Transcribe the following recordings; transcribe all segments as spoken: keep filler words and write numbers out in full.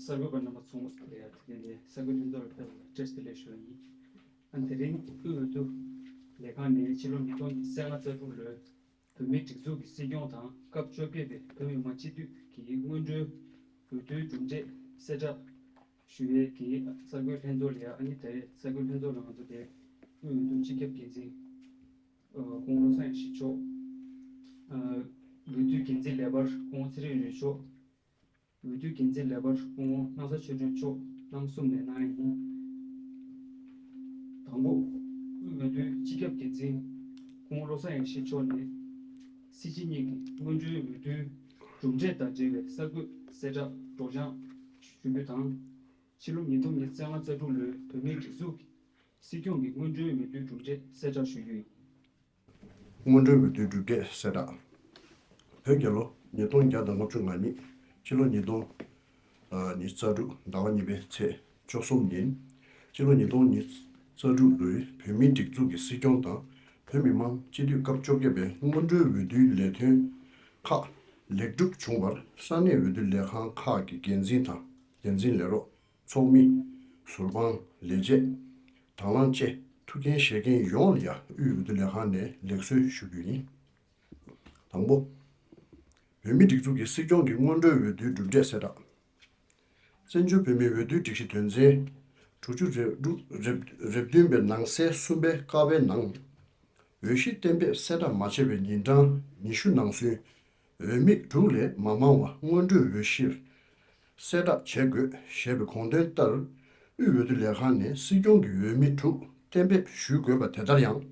གསར་འགོད་པ་རྣམ་པ་ཚོ་ལ་དེ་ཡང་དེ་ནས་གསར་འགོད་ལྷན་ཚོགས་ལ་ཕེབས་པར་བཀྲ་ཤིས་བདེ་ལེགས་ཞུ་བ་ཡིན། ཨ་དེ་རིང་དབུས་འོས་བསྡུ་ལས་ཁང་ནས་ཕྱི་ལོ་ཉིས་སྟོང་ཉི་ཤུ་རྩ་དྲུག་ལོའི་བོད་མིའི་སྒྲིག་འཛུགས་ཀྱི་སྲིད་སྐྱོང་དང་སྐབས་བཅོ་བརྒྱད་པའི་བོད་མི་མང་སྤྱི་འཐུས་ཀྱི་སྔོན་འགྲོའི་འོས་བསྡུའི་གྲུབ་འབྲས་གསལ་བསྒྲགས་ཞུ་ཡས་ཀྱི་གསར་འགོད་ལྷན་ཚོགས་ལ་ཡང་ཨ་ནི་དེ་རིང་གསར་འགོད་ལྷན་ཚོགས་ལ་ང་ཚོ་དེ་དབུས་འོས་བསྡུ་སྤྱི་ཁྱབ་འགན་འཛིན་སྐུ་ངོ་བློ་བཟང་ཡེ་ཤེས་མཆོག་འོས་བསྡུའི་འགན་འཛིན་ལས་འཕར་སྐུ་ངོ་ཚེ་རིང་རིག་མཆོག་འོས་བསྡུའི་འགན་འཛིན་ལས་འཕར་སྐུ་ངོ་སྣང་ས་ཆོས་སྒྲོན་མཆོག་རྣམ་གསུམ་ནས་གནང་ཡིན། དང་པོ། དབུས་འོས་བསྡུའི་སྤྱི་ཁྱབ་འགན་འཛིན་སྐུ་ངོ་བློ་བཟང་ཡེ་ཤེས་མཆོག་ནས་སྲིད་སྤྱི་གཉིས་ཀྱི་སྔོན་འགྲོའི་འོས་བསྡུའི་གྲུབ་འབྲས་དང་འབྲེལ་བའི་གསར་འགོད་གསལ་བསྒྲགས་སྒྲོག་སྦྱང་ཞུ་རྒྱུ་དང་། ཕྱི་ལོ་ཉིས་སྟོང་ཉི་ཤུ་རྩ་དྲུག་ལོའི་བོད་མིའི་སྒྲིག་འཛུགས་ཀྱི་སྲིད་སྐྱོང་གི་སྔོན་འགྲོའི་འོས་བསྡུའི་གྲུབ་འབྲས་གསལ་བསྒྲགས་ཞུ་རྒྱུ་ཡིན། སྔོན་འགྲོའི་འོས་བསྡུའི་གྲུབ་འབྲས་གསལ་བསྒྲགས། བོད་རྒྱལ་ལོ་ཉིས་སྟོང་བརྒྱ་དང་ལྔ་བཅུ་ང་གཉིས། ཕྱི་ལོ་ཉིས་སྟོང་ཉི་ཤུ་རྩ་དྲུག་ཟླ་བ་གཉིས་པའི་ཚེས་བཅུ་གསུམ་ཉིན། ཕྱི་ལོ་ཉིས་སྟོང་ཉི་ཤུ་རྩ་དྲུག་ལོའི་བོད་མིའི་སྒྲིག་འཛུགས་ཀྱི་སྲིད་སྐྱོང་དང་བོད་མི་མང་སྤྱི་འཐུས་སྐབས་བཅོ་བརྒྱད་པའི་སྔོན་འགྲོའི་འོས་བསྡུའི་ལས་དོན་ཁག་ལེགས་གྲུབ་བྱུང་བར་ས་གནས་འོས་བསྡུ་ལས་ཁང་ཁག་གི་འགན་འཛིན་དང་འགན་འཛིན་ལས་རོགས། ཚོགས་མི། ཟུར་དཔང་། ལས་བྱེད། དང་བླངས་བཅས་ཐུགས་འགན་བཞེས་མཁན་ཡོངས་ལ་ཡང་དབུས་འོས་བསྡུ་ལས་ཁང་ནས་ལེགས་གསོལ་ཞུ་རྒྱུ་ཡིན། དང་པོ། བོད་མིའི་སྒྲིག་འཛུགས་ཀྱི་སྲིད་སྐྱོང་གི་སྔོན་འགྲོའི་འོས་བསྡུའི་གྲུབ་འབྲས་གསལ་བསྒྲགས། བཙན་བྱོལ་བོད་མིའི་འོས་བསྡུའི་སྒྲིག་གཞི་དོན་ཚན་དྲུག་ཅུ་རེ་དྲུག་རེ་བདུན་པའི་ནང་གསལ་གསུམ་པའི་ཀ་པའི་ནང་། འོས་གཞི་གཏན་འབེབས་གསལ་བསྒྲགས་མ་བྱས་པའི་ཉིན་གྲངས་ཉི་ཤུ་ནང་ཚུན། འོས་མི་དྲུག་ལས་མ་མང་བ་སྔོན་འགྲོའི་འོས་གཞིར་གསལ་བསྒྲགས་བྱེད་དགོས་ཞེས་པའི་དགོངས་དོན་ལྟར། དབུས་འོས་བསྡུ་ལས་ཁང་ནས་སྲིད་སྐྱོང་གི་འོས་མི་དྲུག་གཏན་འབེབས་ཞུ་དགོས་པ་དེ་ལྟར་ཡང་།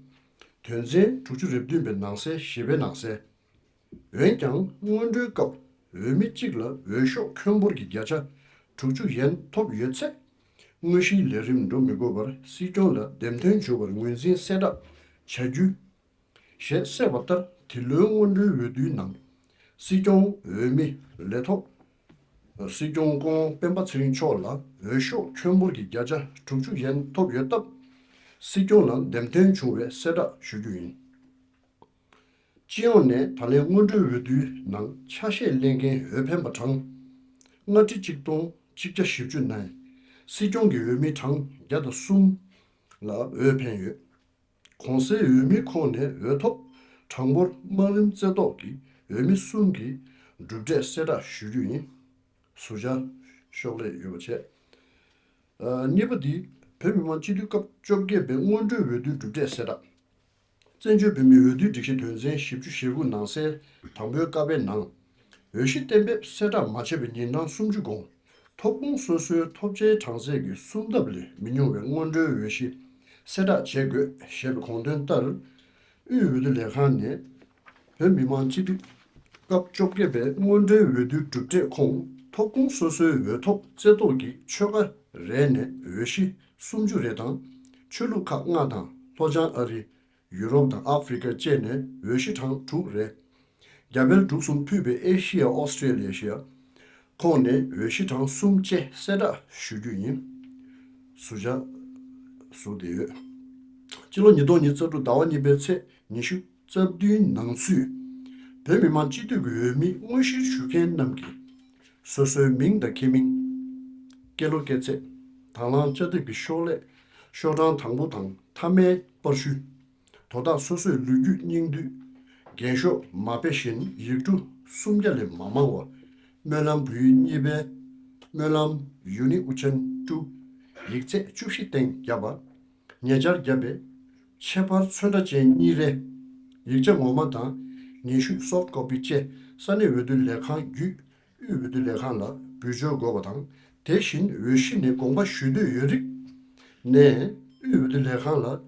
དོན་ཚན་དྲུག་ཅུ་རེ་བདུན་པའི་ནང་གསལ་བཞི་པའི་ནང་གསལ། འོན་ཀྱང་སྔོན་འགྲོའི་སྐབས་འོས་མི་གཅིག་ལ་འོས་ཤོག་ཁྱོན་འབོར་གྱི་བརྒྱ་ཆ་དྲུག་ཅུ་ཡན་ཐོབ་ཡོད་ཚེ། དངོས་གཞིའི་ལས་རིམ་འགྲོ་མི་དགོས་པར་སྲིད་སྐྱོང་ལ་འདེམས་ཐོན་བྱུང་བར་ངོས་འཛིན་གསལ་བསྒྲགས་བྱ་རྒྱུ། ཞེས་གསལ་བ་ལྟར་འདི་ལོའི་སྔོན་འགྲོའི་འོས་བསྡུའི་ནང་། སྲིད་སྐྱོང་འོས་མི་ལས་ཐོག་སྲིད་སྐྱོང་སྐུ་ངོ་སྤེན་པ་ཚེ་རིང་མཆོག་ལ་འོས་ཤོག་ཁྱོན་འབོར་གྱི་བརྒྱ་ཆ་དྲུག་ཅུ་ཡན་ཐོབ་ཡོད་སྟབས། སྲིད་སྐྱོང་ལ་འདེམས་ཐོན་བྱུང་བའི་གསལ་བསྒྲགས་ཞུ་རྒྱུ་ཡིན། སྤྱི་ཡོངས་ནས་ད་ལན་སྔོན་འགྲོའི་འོས་བསྡུའི་ནང་ཆ་ཤས་ལེན་མཁན་འོས་འཕེན་པ་གྲངས་ལྔ་ཁྲི་གཅིག་སྟོང་གཅིག་བརྒྱ་བཞི་བཅུ་ནས་སྲིད་སྐྱོང་གི་འོས་མི་གྲངས་བརྒྱ་དང་གསུམ་ལ་འོས་འཕེན་ཡོད། གོང་གསལ་འོས་མིའི་ཁོངས་ནས་འོས་ཐོབ་གྲངས་འབོར་དམའ་རིམ་རྩེ་ཐོག་གི་འོས་མི་གསུམ་གྱི་གྲུབ་འབྲས་གསལ་བསྒྲགས་ཞུ་རྒྱུ་ཡིན། ཟུར་བཞག་ཤོག་ལྷེ་ཡོད་པ་བྱས། ཨ། གཉིས་པ་འདི་བོད་མི་མང་སྤྱི་འཐུས་སྐབས་བཅོ་བརྒྱད་པའི་སྔོན་འགྲོའི་འོས་བསྡུའི་གྲུབ་འབྲས་གསལ་བསྒྲགས། བཙན་བྱོལ་བོད་མིའི་འོས་བསྡུའི་སྒྲིག་གཞི་དོན་ཚན་བཞི་བཅུ་ཞེ་དགུ་ནང་གསལ་དང་པོའི་ཀ་པའི་ནང་། འོས་གཞི་གཏན་འབེབས་གསལ་བསྒྲགས་མ་བྱས་པའི་ཉིན་གྲངས་སུམ་ཅུ་གོང་ཐོབ་ཁུངས་སོ་སོའི་ཐོབ་ཆའི་གྲངས་ཚད་ཀྱི་གསུམ་ལྡབ་ལས་མི་ཉུང་བའི་སྔོན་འགྲོའི་འོས་གཞི་གསལ་བསྒྲགས་བྱེད་དགོས་ཞེས་པའི་དགོངས་དོན་ལྟར། དབུས་འོས་བསྡུ་ལས་ཁང་ནས་བོད་མི་མང་སྤྱི་འཐུས་སྐབས་བཅོ་བརྒྱད་པའི་སྔོན་འགྲོའི་འོས་བསྡུའི་གྲུབ་འབྲས་ཁོངས་ཐོབ་ཁུངས་སོ་སོའི་འོས་ཐོབ་རྩེ་ཐོག་གི་ཆོལ་ཁ་རེ་ནས་འོས་གཞི་སུམ་ཅུ་རེ་དང་། ཆོས་ལུགས་ཁག་ལྔ་དང་ལྷོ་བྱང་ཨ་རི། ཡུ་རོབ་དང་ཨ་ཧྥེ་རི་ཁ་བཅས་ནས་འོས་གཞི་གྲངས་དྲུག་རེ། རྒྱ་བལ་འབྲུག་གསུམ་ཕུད་པའི་ཨེ་ཤི་ཡ་ཨོ་སི་ཀྲེ་ལི་ཡ་ཁོངས་ནས་འོས་གཞི་གྲངས་གསུམ་བཅས་གསལ་བསྒྲགས་ཞུ་རྒྱུ་ཡིན། ཟུར་བཞག་ཟུར་བསྡད་ཡོད། སྤྱི་ལོ་ཉིས་སྟོང་ཉི་ཤུ་རྩ་དྲུག་ཟླ་བ་གཉིས་པའི་ཚེས་ཉི་ཤུ་རྩ་བདུན་ནང་ཚུད། བོད་མི་མང་སྤྱི་འཐུས་ཀྱི་འོས་མི་དངོས་གཞིར་ཞུགས་མཁན་རྣམས་ཀྱིས། སོ་སོའི་མིང་དང་ཁེ་མིང་། སྐྱེས་ལོ་སྐྱེས་ཚེས། དང་བླངས་བཅའ་དེབ་ཀྱི་ཤོག་ལྷེ། ཤོག་གྲངས་དང་པོ་དང་མཐའ་མའི་པར་ཤུལ། དོ་བདག་སོ་སོའི་ལོ་རྒྱུས་སྙིང་བསྡུས། རྒྱན་ཤོག་མ་དཔེ་བཞིན་ཡིག་འབྲུ་སུམ་བརྒྱ་ལས་མ་མང་བ། སྨོན་ལམ་བོད་ཡིག་གཉིས་པའི་སྨོན་ལམ་ཡུ་ནི་ཨུ་ཆན་ཀྲུའུ། ཡིག་ཚད་བཅུ་བཞི་སྟེང་བརྒྱབ་པ། ཉེ་ཆར་བརྒྱབ་པའི་ཁྱད་པར་ཚོན་ཁྲ་ཅན་གཉིས་རེ། ཡིག་ཆ་ངོ་མ་དང་སྙན་ཞུ་སོཕ་ཀོ་པི་བཅས་ས་གནས་འོས་བསྡུ་ལས་ཁང་བརྒྱུད་དབུས་འོས་བསྡུ་ལས་ཁང་ལ་འབུལ་འབྱོར་དགོས་པ་དང་། དེ་བཞིན་འོས་གཞི་ནས་དགོངས་པ་ཞུ་འདོད་ཡོད་རིགས་ནས་དབུས་འོས་བསྡུ་ལས་ཁང་ལ་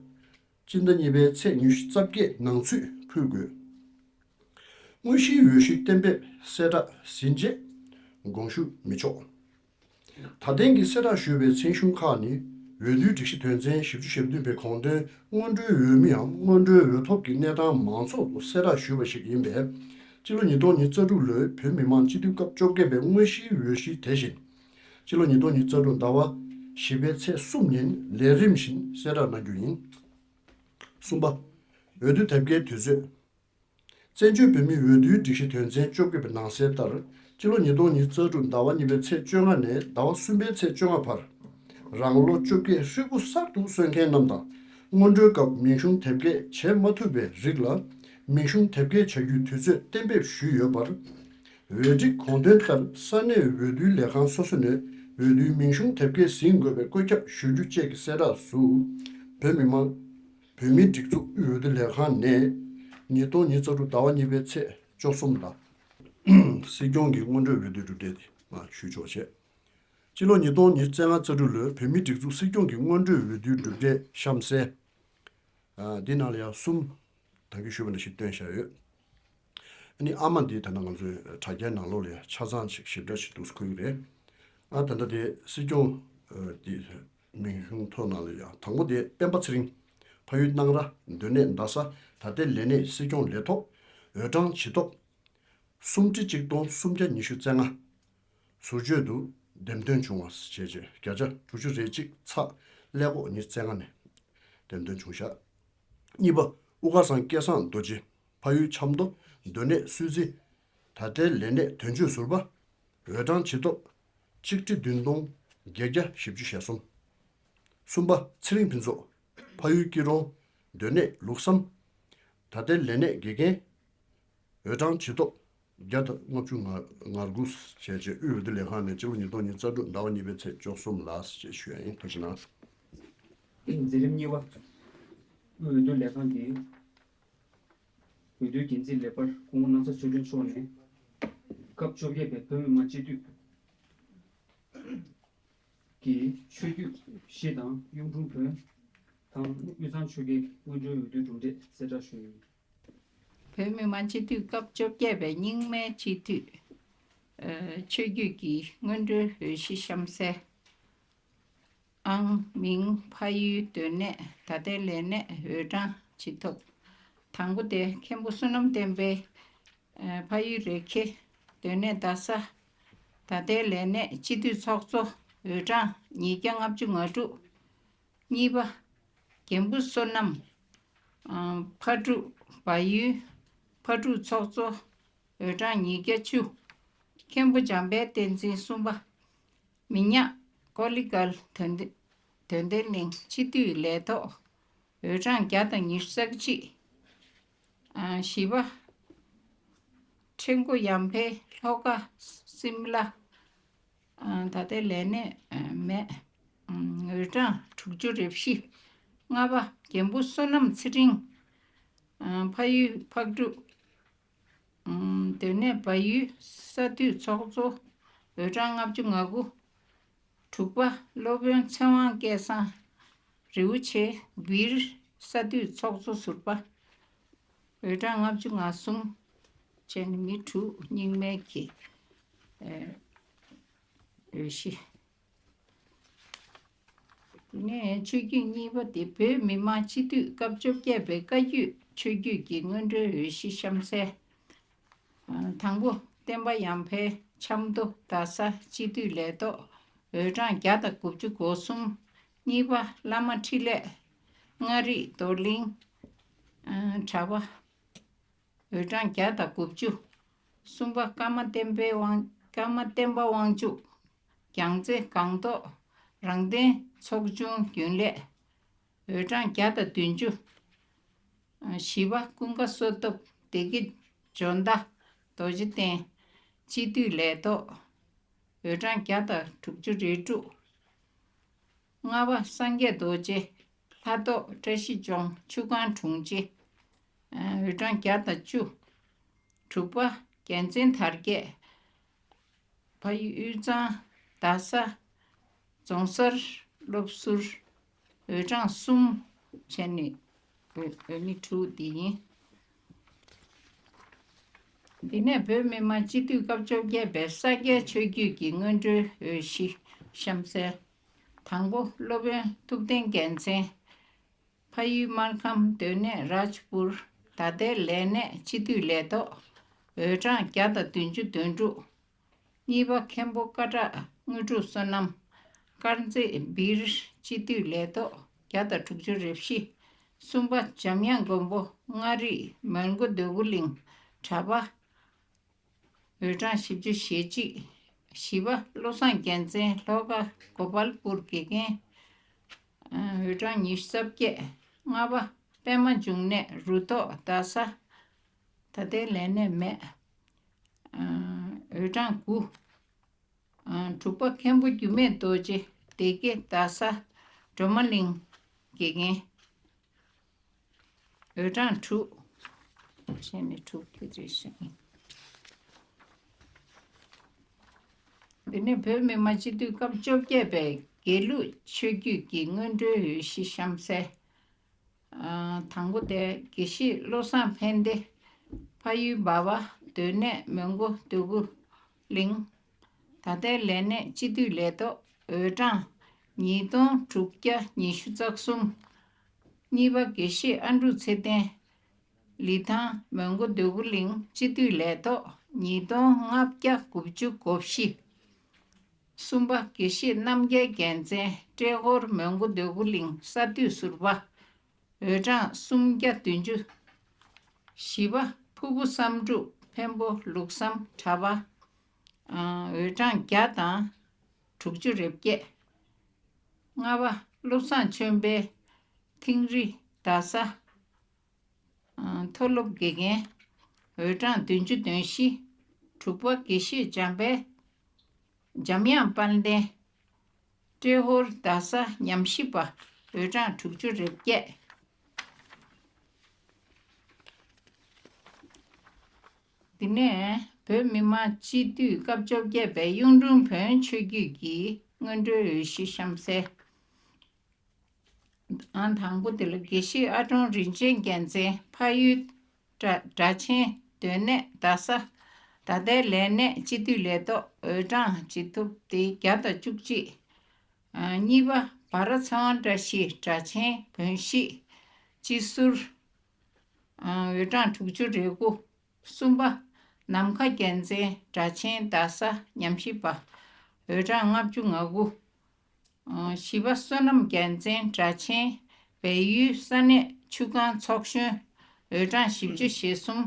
སྤྱི་ཟླ་གཉིས་པའི་ཚེས་ཉི་ཤུ་རྩ་བརྒྱད་ནང་ཚུད་ཕུལ་དགོས། དངོས་གཞིའི་འོས་གཞི་གཏན་འབེབས་གསལ་བསྒྲགས་ཟིན་རྗེས་དགོངས་ཞུ་མི་ཆོག་ད་ཐེངས་ཀྱི་གསལ་བསྒྲགས་ཞུས་པའི་མཚན་གཞུང་ཁག་ནི་འོས་བསྡུའི་སྒྲིག་གཞི་དོན་ཚན་བཞི་བཅུ་ཞེ་བདུན་པའི་དགོངས་དོན་སྔོན་འགྲོའི་འོས་མིའམ་སྔོན་འགྲོའི་འོས་ཐོབ་ཀྱི་གནས་སྟངས་མང་ཚོགས་སུ་གསལ་བསྒྲགས་ཞུས་པ་ཞིག་ཡིན་པས། སྤྱི་ལོ་ཉིས་སྟོང་ཉི་ཤུ་རྩ་དྲུག་ལོའི་བོད་མི་མང་སྤྱི་འཐུས་སྐབས་བཅོ་བརྒྱད་པའི་དངོས་གཞིའི་འོས་གཞི་དེ་བཞིན། སྤྱི་ལོ་ཉིས་སྟོང་ཉི་ཤུ་རྩ་དྲུག་ཟླ་བ་བཞི་པའི་ཚེས་གསུམ་ཉིན་ལས་རིམ་བཞིན་གསལ་བསྒྲགས་གནང་རྒྱུ་ཡིན། གསུམ་པ། འོས་བསྡུ་དེབ་སྐྱེལ་དུས་ཚོད། བཙན་བྱོལ་བོད་མིའི་འོས་བསྡུའི་སྒྲིག་གཞི་དོན་ཚན་བཅོ་བརྒྱད་པའི་ནང་གསལ་ལྟར། སྤྱི་ལོ་ཉིས་སྟོང་ཉི་ཤུ་རྩ་དྲུག་ཟླ་བ་གཉིས་པའི་ཚེས་བཅོ་ལྔ་ནས་ཟླ་བ་གསུམ་པའི་ཚེས་བཅོ་ལྔ་བར། རང་ལོ་བཅོ་བརྒྱད་ཧྲིལ་པོ་གསར་དུ་སོན་མཁན་རྣམས་དང་། སྔོན་འགྲོའི་སྐབས་མིང་གཞུང་དེབ་སྐྱེལ་བྱེད་མ་ཐུབ་པའི་རིགས་ལ། མིང་གཞུང་དེབ་སྐྱེལ་བྱ་རྒྱུའི་དུས་ཚོད་གཏན་འབེབས་ཞུས་ཡོད་པར། འོས་སྒྲིག་དགོངས་དོན་ལྟར་ས་གནས་འོས་བསྡུའི་ལས་ཁང་སོ་སོ་ནས་འོས་བསྡུའི་མིང་གཞུང་དེབ་སྐྱེལ་ཟིན་དགོས་པའི་བཀོད་ཁྱབ་ཞུ་རྒྱུ་བཅས་ཀྱི་གསལ་བསྒྲགས་སུ། བོད་མི་མང་། བོད་མིའི་སྒྲིག་འཛུགས་དབུས་འོས་བསྡུ་ལས་ཁང་ནས། ཉིས་སྟོང་ཉི་ཤུ་རྩ་དྲུག་ཟླ་བ་གཉིས་པའི་ཚེས་བཅུ་གསུམ་ལ། སྲིད་སྐྱོང་གི་སྔོན་འགྲོའི་འོས་བསྡུའི་གྲུབ་འབྲས་དེ་མར་ཞུས་ཆོག་བྱས། སྤྱི་ལོ་ཉིས་སྟོང་ཉི་ཤུ་རྩ་ལྔ་རྩ་དྲུག་ལོའི་བོད་མིའི་སྒྲིག་འཛུགས་སྲིད་སྐྱོང་གི་སྔོན་འགྲོའི་འོས་བསྡུའི་གྲུབ་འབྲས་གཤམ་གསལ། ཨ། འདི་ནང་ལ་ཡང་གསུམ། ད་གིན་ཞུས་པ་ནང་བཞིན་བཏོན་བཞག་ཡོད། ཨ་ནི་ཨ་མ་འདི་ད་ལྟ་ང་ཚོའི་དྲ་རྒྱའི་ནང་ལོགས་ལ་ཡང་ཆ་ཚང་ཞིག་ཞིབ་ཕྲ་ཞིག་འདུག་སེ་འཁོད་ཀྱི་རེད། ཨ། ད་ལྟ་དེ་སྲིད་སྐྱོང་ཨ་འདི་མིང་གཞུང་ཐོག་ནང་ལ་ཡང་དང་པོ་དེ་སྤེན་པ་ཚེ་རིང་། ཕ་ཡུལ་སྣང་ར། སྡོད་གནས་རྡ་ས། ད་ལྟའི་ལས་གནས་སྲིད་སྐྱོང་ལས་ཐོག་འོས་གྲངས་ཇི་ཐོབ། སུམ་ཁྲི་གཅིག་སྟོང་སུམ་བརྒྱ་ཉི་ཤུ་རྩ་ལྔ། ཟུར་བཅོས་དུ་འདེམས་ཐོན་བྱུང་བ་བྱས་རྗེས་བརྒྱ་ཆ་དྲུག་ཅུ་རེ་གཅིག་ཚེག་ཀླད་ཀོར་ཉི་ཤུ་རྩ་ལྔ་ནས་འདེམས་ཐོན་བྱུང་བཞག་གཉིས་པ། དབུ་དཀར་ཚང་སྐལ་བཟང་རྡོ་རྗེ། ཕ་ཡུལ་ཆབ་མདོ། སྡོད་གནས་བསོད་རྩི། ད་ལྟའི་ལས་གནས་དོན་གཅོད་ཟུར་པ། འོས་གྲངས་ཇི་ཐོབ། གཅིག་ཁྲི་བདུན་སྟོང་བརྒྱད་བརྒྱ་བཞི་བཅུ་ཞེ་གསུམ། གསུམ་པ། ཚེ་རིང་ཕུན་ཚོགས། ཕ་ཡུལ་སྐྱིད་གྲོང་། སྡོད་གནས་ལུགས་བསམ། ད་ལྟའི་ལས་གནས་དགེ་རྒན། འོས་གྲངས་ཇི་ཐོབ། བརྒྱ་དང་ལྔ་བཅུ་ང་དགུ་བྱས་རྗེས་དབུས་འོས་བསྡུ་ལས་ཁང་ནས་སྤྱི་ལོ་ཉིས་སྟོང་ཉི་ཤུ་རྩ་དྲུག་ཟླ་བ་གཉིས་པའི་ཚེས་བཅུ་གསུམ་ལ་ཞེས་ཞུ་ཡ་ཡིན། ཐུགས་རྗེ་གནང་། མཛད་རིམ་གཉིས་པ། དབུས་འོས་བསྡུ་ལས་ཁང་གིས་འོས་བསྡུའི་འགན་འཛིན་ལེགས་པར་སྐུ་ངོ་སྣང་ཚ་ཆོས་སྒྲོན་མཆོག་ནས། སྐབས་བཅོ་བརྒྱད་པའི་བོད་མི་མང་སྤྱི་འཐུས་ཀྱི་ཆོས་བརྒྱུད་བཞི་དང་གཡུང་དྲུང་བོན་དང་དབུས་གཙང་ཆོལ་ཁའི་སྔོན་འགྲོའི་འོས་བསྡུའི་གྲུབ་འབྲས་གསལ་བསྒྲགས་ཞུ་ཡི། བོད་མི་མང་སྤྱི་འཐུས་སྐབས་བཅོ་བརྒྱད་པའི་རྙིང་མའི་སྤྱི་འཐུས། ཨ། ཆོས་བརྒྱུད་ཀྱི་སྔོན་འགྲོའི་འོས་གཞི་གཤམ་གསལ། ཨང་། མིང་། ཕ་ཡུལ། སྡོད་གནས། ད་ལྟའི་ལས་གནས། འོས་གྲངས་ཇི་ཐོབ། དང་པོ་དེ་མཁན་པོ་བསོད་ནམས་བསྟན་འཕེལ། ཨ། ཕ་ཡུལ་རེ་ཁེ། སྡོད་གནས་རྡ་ས། ད་ལྟའི་ལས་གནས་སྤྱི་འཐུས་ཚོགས་གཙོ། འོས་གྲངས་ཉིས་བརྒྱ་ལྔ་བཅུ་ང་དྲུག་གཉིས་པ། རྒན་པོ་བསོད་ནམས། ཨ། ཕག་གྲུ། བལ་ཡུལ་ཕག་གྲུ་ཚོགས་གཙོ། འོས་གྲངས་ཉིས་བརྒྱ་བཅུ། མཁན་པོ་འཇམ་དཔལ་བསྟན་འཛིན། གསུམ་པ། མི་ཉག་ཀོ་ལི་གལ་དོན་ལྡན། དོན་ལྡན་གླིང་སྤྱི་འཐུས་ལས་ཐོག་འོས་གྲངས་བརྒྱ་དང་ཉི་ཤུ་རྩ་གཅིག་ཨ། བཞི་པ། ཁྲེང་ཀོ་ཡམ་ཕེ། ལྷོ་ཁ་སིམ་ལ། ཨ། ད་ལྟའི་ལས་གནས་མེད། འོས་གྲངས་དྲུག་ཅུ་རེ་བཞི། ལྔ་པ། རྒན་པོ་བསོད་ནམས་ཚེ་རིང་། ཨ། ཕ་ཡུལ་ཕག་གྲུ། ཨ། སྡོད་གནས་བལ་ཡུལ་ས་འཐུས་ཚོགས་གཙོ། འོས་གྲངས་ལྔ་བཅུ་ང་དགུ། དྲུག་པ། སློབ་དཔོན་ཚེ་དབང་སྐལ་བཟང་། རི་བོ་ཆེ་སྦིར་ས་འཐུས་ཚོགས་གཙོ་ཟུར་པ། འོས་གྲངས་ལྔ་བཅུ་ང་གསུམ་བྱས་ནས་མི་དྲུག་རྙིང་མའི་གི་ཨེ་འོས་གཞི། དེ་ནས་ཆོས་བརྒྱུད་གཉིས་པ་དེ་བོད་མི་མང་སྤྱི་འཐུས་སྐབས་བཅོ་བརྒྱད་པའི་བཀའ་བརྒྱུད་ཆོས་བརྒྱུད་ཀྱི་སྔོན་འགྲོའི་འོས་གཞི་གཤམ་གསལ། དང་པོ། བསྟན་པ་ཡར་འཕེལ། ཆབ་མདོ། རྡ་ས། སྤྱི་འཐུས་ལས་ཐོག་འོས་གྲངས་བརྒྱ་དང་དགུ་བཅུ་གོ་གསུམ། གཉིས་པ། བླ་མ་འཕྲིན་ལས། མངའ་རིས། རྡོར་གླིང་། ཨ། གྲྭ་པ། འོས་གྲངས་བརྒྱ་དང་དགུ་བཅུ། གསུམ་པ། ཀརྨ་བསྟན་པའི་དབང་། ཀརྨ་བསྟན་པ་དབང་ཕྱུག་རྒྱལ་རྩེ་སྒང་ཏོག་རང་བདེན་ཚོགས་ཆུང་རྒྱུན་ལས། འོས་གྲངས་བརྒྱ་དང་བདུན་ཅུ། བཞི་པ། ཀུན་དགའ་བསོད་སྟོབས། བདེ་སྐྱིད་འཇོ་མདའ། རྡོ་རྗེ་གདན། སྤྱི་འཐུས་ལས་ཐོག་འོས་གྲངས་བརྒྱ་དང་དྲུག་ཅུ་རེ་དྲུག་ལྔ་པ། སངས་རྒྱས་རྡོ་རྗེ། ལྷ་ཐོག་བཀྲ་ཤིས་ལྗོངས། ཆུ་སྒང་དྲུང་ཆེ། འོས་གྲངས་བརྒྱ་དང་བཅུ། དྲུག་པ། རྒྱལ་མཚན་དར་རྒྱས། ཕ་ཡུལ་དབུས་གཙང་། རྡ་ས། རྫོང་སར་སློབ་ཟུར། འོས་གྲངས་གསུམ་བྱས་ནས་འོས་འོས་མི་དྲུག་འདི་ཡིན། འདི་ནས་བོད་མི་མང་སྤྱི་འཐུས་སྐབས་བཅོ་བརྒྱད་པའི་ས་སྐྱའི་ཆོས་བརྒྱུད་ཀྱི་སྔོན་འགྲོའི་འོས་གཞི་གཤམ་གསལ། དང་པོ། སློབ་དཔོན་ཐུབ་བསྟན་རྒྱལ་མཚན། ཕ་ཡུལ་སྨར་ཁམས། སྡོད་གནས་རཱཇ་པུར། ད་ལྟའི་ལས་གནས་སྤྱི་འཐུས་ལས་ཐོག་འོས་གྲངས་བརྒྱ་དང་བདུན་ཅུ་དོན་དྲུག་གཉིས་པ། མཁན་པོ་ཀ་བྲག་དངོས་གྲུབ་བསོད་ནམས། དཀར་མཛེས་སྦིར་སྤྱི་འཐུས་ལས་ཐོག་བརྒྱ་དང་དྲུག་ཅུ་རེ་བཞི། གསུམ་པ། འཇམ་དབྱངས་མགོན་པོ། མངའ་རིས། མོན་གྷོ་འདོད་རྒུ་གླིང་། གྲྭ་པ། འོས་གྲངས་བཞི་བཅུ་ཞེ་གཅིག་བཞི་པ་བློ་བཟང་རྒྱལ་མཚན། ལྷོ་ཁ་གོ་པལ་པུར་དགེ་རྒན། འོས་གྲངས་ཉི་ཤུ་རྩ་བརྒྱད། ལྔ་པ་པད་མ་འབྱུང་གནས། རུ་ཐོག་རྡ་ས། ད་ལྟའི་ལས་གནས་མེད། འོས་གྲངས་དགུ། དྲུག་པ་མཁན་པོ་འགྱུར་མེད་རྡོ་རྗེ། སྡེ་དགེ་རྡ་ས་སྒྲོལ་མ་གླིང་དགེ་རྒན། འོས་གྲངས་དྲུག་བྱས་ནས་དྲུག་དེ་རེད་ཤག་འདི་ནས་བོད་མི་མང་སྤྱི་འཐུས་སྐབས་བཅོ་བརྒྱད་པའི་དགེ་ལུགས་ཆོས་བརྒྱུད་ཀྱི་སྔོན་འགྲོའི་འོས་གཞི་གཤམ་གསལ། དང་པོ་དེ་དགེ་བཤེས་བློ་བཟང་ཕན་བདེ། ཕ་ཡུལ་འབའ་བ། སྡོད་གནས་མོན་གྷོ་འདོད་རྒུ་གླིང་། ད་ལྟའི་ལས་གནས་སྤྱི་འཐུས་ལས་ཐོག་འོས་གྲངས་ཉིས་སྟོང་དྲུག་བརྒྱ་ཉི་ཤུ་རྩ་གསུམ། གཉིས་པ་དགེ་བཤེས་ཨ་འབྲུག་ཚེ་བརྟན། ལི་ཐང་མོན་གྷོ་འདོད་རྒུ་གླིང་སྤྱི་འཐུས་ལས་ཐོག་ཉིས་སྟོང་ལྔ་བརྒྱ་དགུ་བཅུ་གོ་བཞི། གསུམ་པ་དགེ་བཤེས་རྣམ་རྒྱལ་རྒྱལ་མཚན། ཏྲེ་ཧོར་མོན་གྷོ་འདོད་རྒུ་གླིང་ས་འཐུས་ཟུར་པ། འོས་གྲངས་སུམ་བརྒྱ་བདུན་ཅུ། བཞི་པ་ཕུར་བུ་བསམ་འགྲུབ། འཕན་པོ་ལུགས་བསམ་གྲྭ་པ། འོས་གྲངས་བརྒྱ་དང་དྲུག་ཅུ་རེ་བརྒྱད། ལྔ་པ་བློ་བཟང་ཆོས་འཕེལ། ཐིང་རི་རྡ་ས། མཐོ་སློབ་དགེ་རྒན། འོས་གྲངས་བདུན་ཅུ་དོན་བཞི། དྲུག་པ་དགེ་བཤེས་འཇམ་དཔལ། འཇམ་དབྱངས་དཔལ་ལྡན། ཏྲེ་ཧོར་རྡ་ས་ཉམས་ཞིབ་པ། འོས་གྲངས་དྲུག་ཅུ་རེ་བརྒྱད། འདི་ནས་བོད་མི་མང་སྤྱི་འཐུས་སྐབས་བཅོ་བརྒྱད་པའི་གཡུང་དྲུང་བོན་ཆོས་བརྒྱུད་ཀྱི་སྔོན་འགྲོའི་འོས་གཞི་གཤམ་གསལ། ཨང་དང་པོ་དེ་ལ་དགེ་བཤེས་ཨ་ཀྲོང་རིན་ཆེན་རྒྱལ་མཚན། ཕ་ཡུལ་སྒྲ་སྒྲ་ཆེན། སྡོད་གནས་རྡ་ས། ད་ལྟའི་ལས་གནས་སྤྱི་འཐུས་ལས་ཐོག་འོས་གྲངས་ཇི་ཐུབ་དེ་བརྒྱ་དང་བཅུ་གཅིག། གཉིས་པ་བ་ར་ཚེ་དབང་བཀྲ་ཤིས། སྒྲ་ཆེན། བོན་གཞིས། སྤྱི་ཟུར། འོས་གྲངས་དྲུག་ཅུ་རེ་དགུ། གསུམ་པ་ནམ་མཁའ་རྒྱལ་མཚན། སྒྲ་ཆེན། རྡ་ས། ཉམས་ཞིབ་པ། འོས་གྲངས་ལྔ་བཅུ་ང་དགུ། བཞི་པ་བསོད་ནམས་རྒྱལ་མཚན། སྒྲ་ཆེན། བལ་ཡུལ་ས་གནས་ཆུ་སྒང་ཚོགས་གཞོན། འོས་གྲངས་བཞི་བཅུ་ཞེ་གསུམ།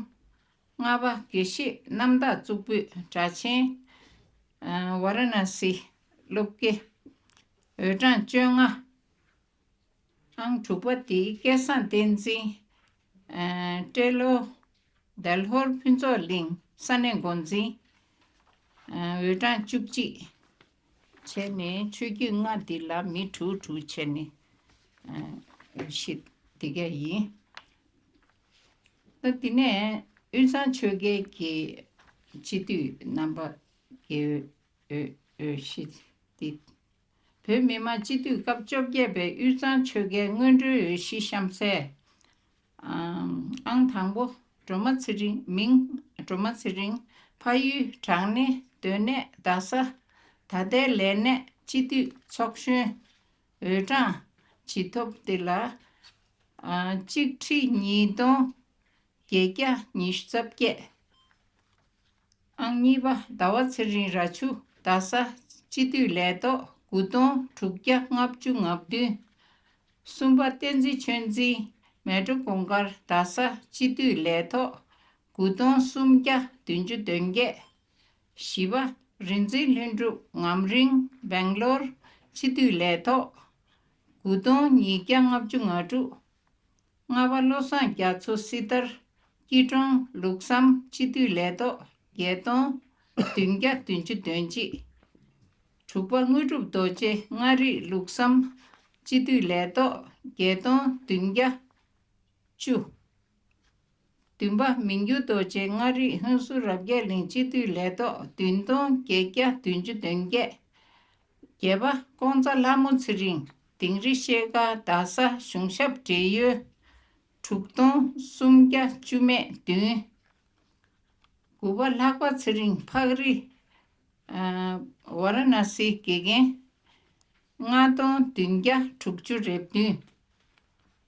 ལྔ་པ་དགེ་བཤེས་རྣམ་དག་གཙུག་ཕུད། སྒྲ་ཆེན། ཝཱ་ར་ཎ་སི་སློབ་དགེ། འོས་གྲངས་བཅོ་ལྔ། ཨང་དྲུག་པ་དེ་སྐལ་བཟང་བསྟན་འཛིན། ཨ་སྤྲེལ་ལོ། དལ་ཧོར་ཕུན་ཚོགས་གླིང་ས་གནས་འགོ་འཛིན། ཨ་འོས་གྲངས་བཅུ་གཅིག་བྱས་ནས་ཆོས་བརྒྱུད་ལྔ་འདི་ལ་མི་དྲུག་དྲུག་བྱས་ནས་ཨ་འོས་གཞི་འདི་ག་ཡིན། ད་དེ་ནས་དབུས་གཙང་ཆོལ་ཁའི་གི་སྤྱི་འཐུས་རྣམ་པ་གི་འོས་འོས་གཞི་འདི། བོད་མི་མང་སྤྱི་འཐུས་སྐབས་བཅོ་བརྒྱད་པའི་དབུས་གཙང་ཆོལ་ཁའི་སྔོན་འགྲོའི་འོས་གཞི་གཤམ་གསལ། ཨང་དང་པོ་སྒྲོལ་མ་ཚེ་རིང་། མིང་སྒྲོལ་མ་ཚེ་རིང་། ཕ་ཡུལ་བྲག་སྣེ། སྡོད་གནས་རྡ་ས། ད་ལྟའི་ལས་གནས་སྤྱི་འཐུས་ཚོགས་གཞོན། འོས་གྲངས་ཇི་ཐོབ་དེ་ལ་ཨ་གཅིག་ཁྲི་ཉིས་སྟོང་བརྒྱད་བརྒྱ་ཉི་ཤུ་རྩ་བརྒྱད། ཨང་གཉིས་པ་ཟླ་བ་ཚེ་རིང་། ར་ཆུ། རྡ་ས། སྤྱི་འཐུས་ལས་ཐོག་དགུ་སྟོང་དྲུག་བརྒྱ་ལྔ་བཅུ་ང་བདུན། གསུམ་པ་བསྟན་འཛིན་ཆོས་འཛིན། མལ་གྲོ་གུང་དཀར། རྡ་ས། སྤྱི་འཐུས་ལས་ཐོག་དགུ་སྟོང་སུམ་བརྒྱ་བདུན་ཅུ་དོན་བརྒྱད། བཞི་པ་རིག་འཛིན་ལྷུན་གྲུབ། ངམ་རིང་། སྦེང་ལོར། སྤྱི་འཐུས་ལས་ཐོག་དགུ་སྟོང་ཉིས་བརྒྱ་ལྔ་བཅུ་ང་དྲུག། ལྔ་པ་བློ་བཟང་རྒྱ་མཚོ་སྲི་ཐར། སྐྱིད་གྲོང་ལུགས་བསམ། སྤྱི་འཐུས་ལས་ཐོག་བརྒྱད་སྟོང་བདུན་བརྒྱ་བདུན་ཅུ་དོན་གཅིག། དྲུག་པ་དངོས་གྲུབ་རྡོ་རྗེ། མངའ་རིས་ལུགས་བསམ། སྤྱི་འཐུས་ལས་ཐོག་བརྒྱད་སྟོང་བདུན་བརྒྱ་བཅུ། བདུན་པ་མི་འགྱུར་རྡོ་རྗེ། མངའ་རིས་ཧུན་སུར་རབ་རྒྱས་གླིང་སྤྱི་འཐུས་ལས་ཐོག་བདུན་སྟོང་བརྒྱད་བརྒྱ་བདུན་ཅུ་དོན་བརྒྱད། བརྒྱད་པ་ཀོང་ཚ་ལྷ་མོ་ཚེ་རིང་། དིང་རི་ཤེལ་དཀར། རྡ་ས། གཞུང་ཞབས་བགྲེས་ཡོལ། དྲུག་སྟོང་སུམ་བརྒྱ་བཅུ་མེད་བདུན། དགུ་པ་ལྷག་པ་ཚེ་རིང་། ཕག་རི། ཨ་ཝཱ་ར་ཎ་སི་དགེ་རྒན། ལྔ་སྟོང་བདུན་བརྒྱ་དྲུག་ཅུ་རེ་བདུན།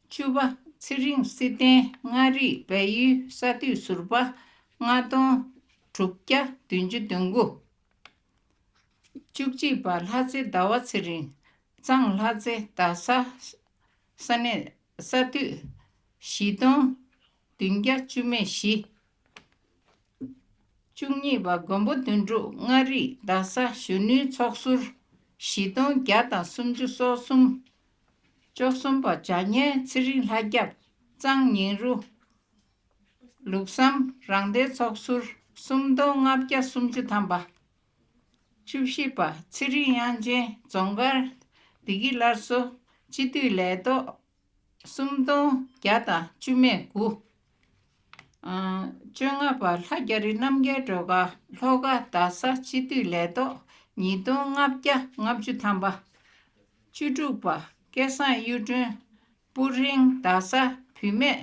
བཅུ་པ་ཚེ་རིང་སྲི་ལྡན། མངའ་རིས་བལ་ཡུལ་ས་འཐུས་ཟུར་པ། ལྔ་སྟོང་དྲུག་བརྒྱ་བདུན་ཅུ་དོན་དགུ། བཅུ་གཅིག་པ་ལྷ་རྩེ་ཟླ་བ་ཚེ་རིང་། གཙང་ལྷ་རྩེ། རྡ་ས། ས་གནས་ས་འཐུས། བཞི་སྟོང་བདུན་བརྒྱ་བཅུ་མེད་བཞི། བཅུ་གཉིས་པ་མགོན་པོ་དོན་གྲུབ་མངའ་རིས་རྡ་ས་གཞོན་ནུའི་ཚོགས་ཟུར་བཞི་སྟོང་བརྒྱ་དང་སུམ་ཅུ་སོ་གསུམ། བཅུ་གསུམ་པ་བྱ་ཉལ་ཚེ་རིང་ལྷ་སྐྱབས་གཙང་ཉིང་རུ། ལུགས་བསམ་རང་བདེན་ཚོགས་ཟུར་སུམ་སྟོང་ལྔ་བརྒྱ་སུམ་ཅུ་ཐམ་པ། བཅུ་བཞི་པ་ཚེ་རིང་དབྱངས་ཅན་རྫོང་དཀར་བདེ་སྐྱིད་སླར་གསོ་སྤྱི་འཐུས་ལས་ཐོག་སུམ་སྟོང་བརྒྱ་དང་བཅུ་མེད་དགུ། ཨ། བཅོ་ལྔ་པ་ལྷ་རྒྱ་རི་རྣམ་རྒྱལ་སྒྲོལ་དཀར་ལྷོ་ཁ་རྡ་ས་སྤྱི་འཐུས་ལས་ཐོག་ཉིས་སྟོང་ལྔ་བརྒྱ་ལྔ་བཅུ་ཐམ་པ། བཅུ་དྲུག་པ་སྐལ་བཟང་གཡུ་སྒྲོན་སྤུ་ཧྲེང་རྡ་ས་བུད་མེད་